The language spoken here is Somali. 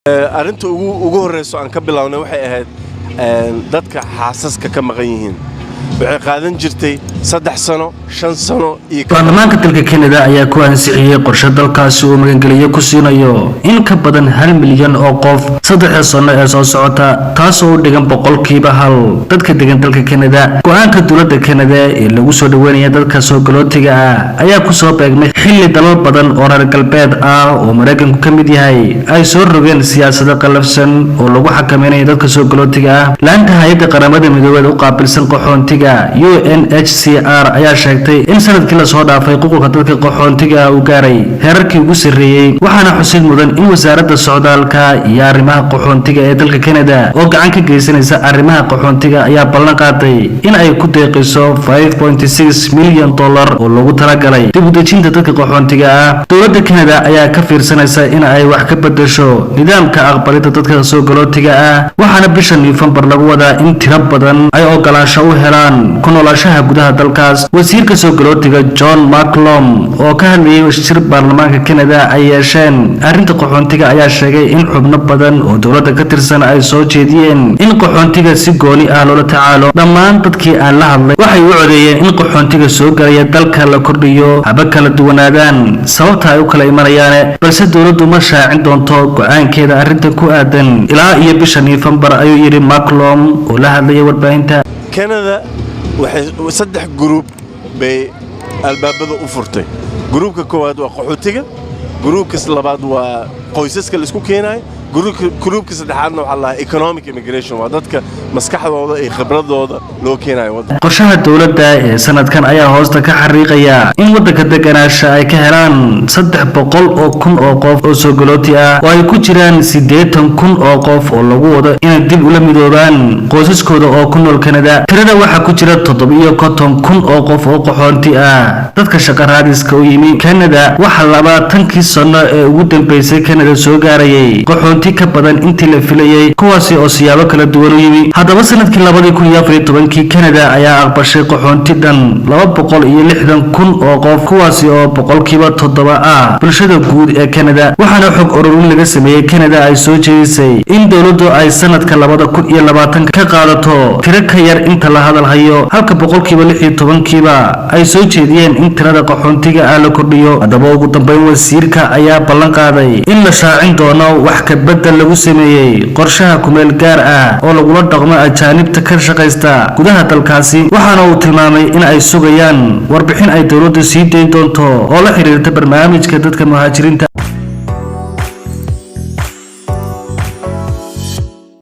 Arrinta ugu horreyso aan ka bilownay waxay ahayd dadka xaasaska ka maqan yihiin. Waxay qaadan jirtay 3 sano, 5 sano iyo Baarlamaanka dalka Kanada ayaa ku ansixiyey qorshe dalkaasi uu magangeliyo ku siinayo in ka badan 1 milyan oo qof 3da sano ee soo socota, taasoo u dhigan 1% dadka degan dalka Kanada. Go-aanka dowladda Kanada ee lagu soo dhaweynaya dadka soo galootiga ah ayaa kusoo beegmay xilli dalal badan oo reer galbeed ah, oo Maraykanku ka mid yahay, ay soo rogeen siyaasado qallafsan oo lagu xakameynayo dadka soo galootiga ah. Laanta hay-adda Qaramada Midoobey u qaabilsan qaxoontiga, UNHCR, ayaa sheegtay in sanadkii lasoo dhaafay qulqulka dadka qaxoontiga uu gaaray heerarkii ugu sarreeyey. Waxaana xusid mudan in Wasaaradda Socdaalka iyo Arrimaha Qaxoontiga ee dalka Canada, oo gacan ka geysanaysa arrimaha qaxoontiga, ayaa ballan qaaday in ay ku deeqiso $5.6 milyan oo loogu talagalay dib u dejinta dadka qaxoontiga ah. Dowladda Canada ayaa ka fiirsanaysa in ay wax ka bedesho nidaamka aqbalidda dadka soo galootiga ah, waxaana bisha Nofembar lagu wadaa in tiro badan ay ogolaansho u helaan ku noolaashaha gudaha dalkaas. Wasiirka soo galootiga John McCallum, oo ka hadlayay shir baarlamaanka Canada ay yeesheen arrinta qaxoontiga, ayaa sheegay in xubno badan oo dowladda ka tirsan ay soo jeediyeen in qaxoontiga si gooni ah loola tacaalo. "Dhammaan dadkii aan la hadlay waxay u codeeyeen in qaxoontiga soo galaya dalka la kordhiyo, haba kala duwanaadaan sababta ay u kala imanayaane, balse dowladdu ma shaacin doonto go-aankeeda arrintan ku aadan ilaa iyo bisha Nofembar," ayuu yidhi McCallum oo la hadlayay warbaahinta. Canada waxay saddex group bay albaabada u furtay. Groupka koowaad waa qaxootiga, groupka labaad waa qoysaska laisku keenaayo, groupka saddexaadna waxaa lahaa economic immigration, waa dadka maskaxdooda iyo khibradooda loo keenayo waddanka. Qorshaha dowladda ee sanadkan ayaa hoosta ka xariiqaya in waddanka deganaasha ay ka helaan 300,000 oo qof oo soo galooti ah, oo ay ku jiraan 80,000 oo qof oo lagu wado inay dib ula midoobaan qoysaskooda oo ku nool Kanada. Tirada waxaa ku jira 57,000 oo qof oo qaxoonti ah. Dadka shaqo raadiska u yimi Kanada, waxaa 20kii sano ee ugu dambeysay Kanada soo gaarayay qaxoonti ka badan intii la filayay, kuwaasi oo siyaabo kala duwan u yimi. Haddaba, sanadkii 2014kii Kanada ayaa aqbashay qaxoonti dhan 260,000 oo qof, kuwaasi oo 7% ah bulshada guud ee Kanada. Waxaana xog ururin laga sameeyey Kanada ay soo jeedisay in dowladdu ay sanadka 2020 ka qaadato tiro ka yar inta la hadal hayo, halka 16%kiiba ay soo jeediyeen in tirada qaxoontiga ah la kordhiyo. Haddaba, ugu dambeyn, wasiirka ayaa ballan qaaday in la shaacin doono wax ka bedel lagu sameeyey qorshaha kumeel gaar ah oo lagula dhaqmo ajaanibta ka shaqaysta gudaha dalkaasi. Waxaana uu tilmaamay in ay sugayaan warbixin ay dowladdu sii dayn doonto oo la xiriirta barnaamijka dadka muhaajiriinta.